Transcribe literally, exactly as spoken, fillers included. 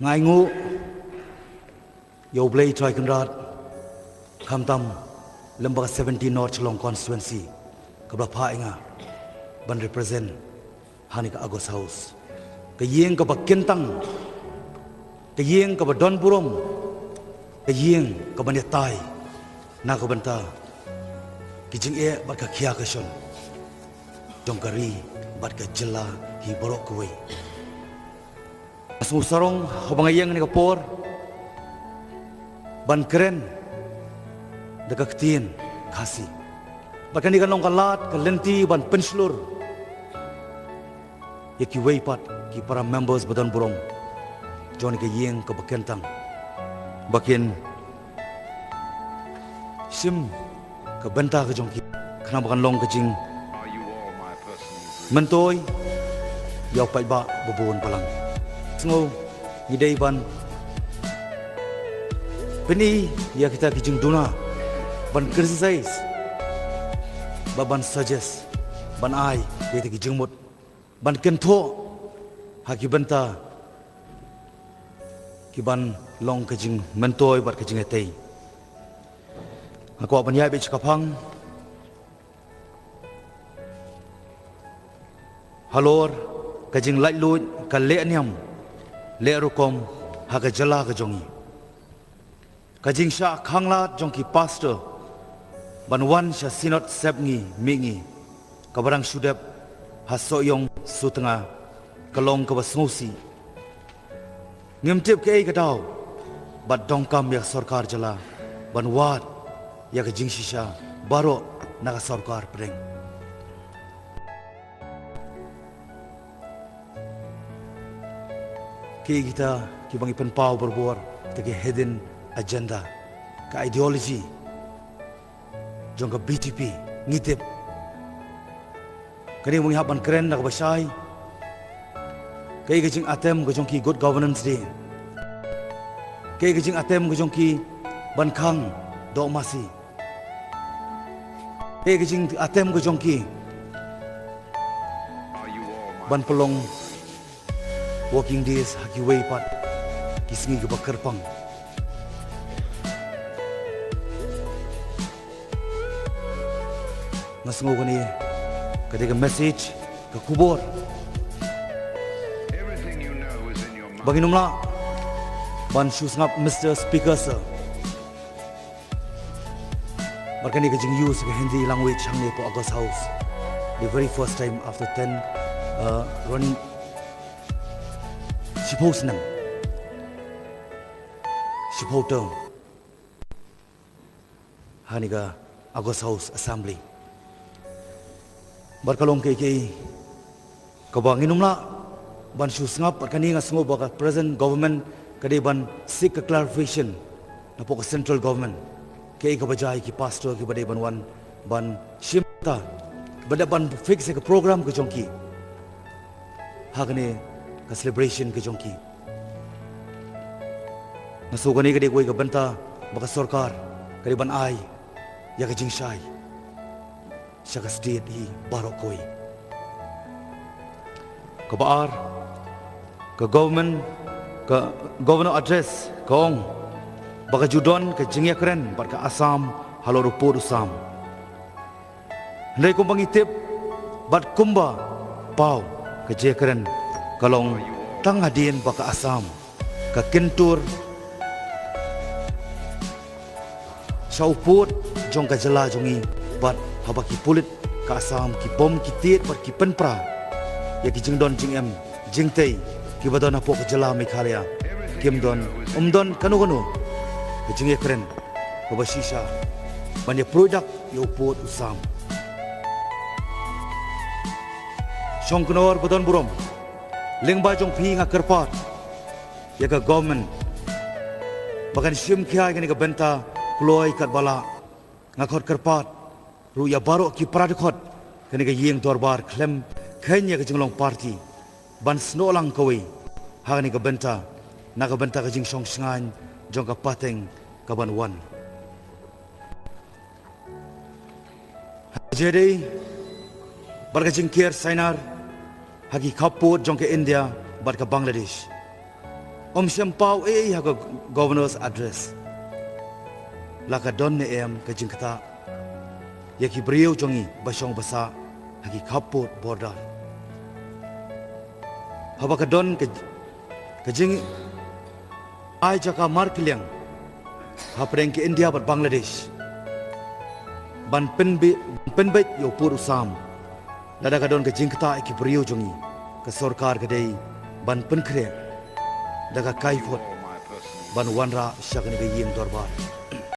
Nga ainguh ïa U Blei Trai Kynrad, khamtam lem bad ka seventeen North Shillong constituency kaba la phah ïa nga ban represent ha kane ka August House, ka ïing kaba kyntang, ka ïing kaba don burom, ka ïing kaba ïatai na ka bynta ki jingeh bad ka khia ka shon jong ka ri bad ka jylla hi baroh kawei. Nga sngewsarong haba nga ïeng ha kane ka por ban kren da ka ktien Khasi. Bad kane kan long ka lad ka lynti ban pynshlur ïa kiwei pat ki para members ba don burom jong kane ka ïing kaba kyntang, ba kin shim ka bynta ka jong ki, khnang ba kan long ka jingmyntoi ïa u paidbah ba bun balang. Sngew ngi dei ban pyni ïa kita ki jingduna, ban criticize bad ban suggest, ban ai ïa kita ki jingmut ban kynthoh ha ki bynta ki ban long ka jingmyntoi bad ka jingïatei. Nga kwah ban ïaid beit sha ka phang halor ka jinglaitluid ka leh niam leh rukom ha ka jylla ka jong ngi. Ka jingshah khanglad jong ki pastor ban wan sha Synod Sepngi Mihngi kaba dang shu dep ha Sohiong Sutnga ka long kaba sngewsih. Ngim tip kaei ka daw bad donkam ïa ka sorkar jylla ban wad ïa ka jingshisha baroh na ka sorkar pdeng. Ki kita kiba ngi pynpaw barabor kita ki hidden agenda, ka ideology jong ka B J P, ngi tip. Kane ba ngi hap ban kren da kaba shai, kaei ka jingatem ka jong ki good governance dei? Kaei ka jingatem ka jong ki ban khang doh masi? Kaei ka jingatem ka jong ki ban pynlong working days ha kiwei pat ki sngi kiba kyrpang? Nga sngew kane ka dei ka message, ka khubor ba ngin ym lah ban shu sngap, Mister Speaker Sir. Bad kane ka jing-use ka Hindi language hangne hapoh August House, the very first time after ten, uh, running, shiphew snem, shiphew term ha kane ka August House Assembly. Bad ka long kaei kaei kaba ngin ym lah ban shu sngap. Bad kane nga sngew ba ka present government ka dei ban seek ka clarification napoh ka central government, kaei kaba jia ïa ki pastor kiba dei ban wan ban shim ta, ba dei ban fix ïa ka program ka jong ki ha kane ka celebration ka jong ki. Nga sngew kane ka dei kawei ka bynta ba ka sorkar ka dei ban ai ïa ka jingshai sha ka state hi baroh kawei. Kaba ar, ka government, ka governor address ka ong ba ka ju don ka jingïakren bad ka Assam halor u pud u sam. Hynrei kumba ngi tip bad kumba paw, ka jingïakren ka long tang hadien ba ka Assam ka kyntur sha u pud jong ka jylla jong ngi, bad haba ki pulit ka Assam ki bom ki tied bad ki pynpra ïa ki jingdon jingem jingtei kiba don hapoh ka jylla Meghalaya, kim don, ym don kano kano ka jingïakren kaba shisha ban ïapruid dak ïa u pud u sam. Shongknor ba don burom, lyngba jong phi nga kyrpad ïa ka government ba kan shim khia ïa kane ka bynta kloi katba lah. Nga khot kyrpad ruh ïa baroh ki para dkhot kane ka ïing dorbar khlem kheiñ ïa ka jinglong party ban snoh lang kawei ha kane ka bynta, na ka bynta ka jingshong shngaiñ jong ka pateng kaban wan. Ha ka jingïadei bad ka jingker sainar ha ki khappud jong ka India bad ka Bangladesh, Ym shym paw ei ei ha ka Governor's Address. La ka don ne em ka jingktah ïa ki briew jong ngi ba shong ba sah ha ki khappud border. Haba ka don ka, ka jing ai jaka markylliang hapdeng ka India bad Bangladesh ban pynbeit, ban pynbeit ïa u pud u sam. Lada ka don ka jingktah ïa ki briew jong ngi, ka sorkar ka dei ban pynkhreh da ka kaiphod ban wanrah sha kane ka ïing dorbar.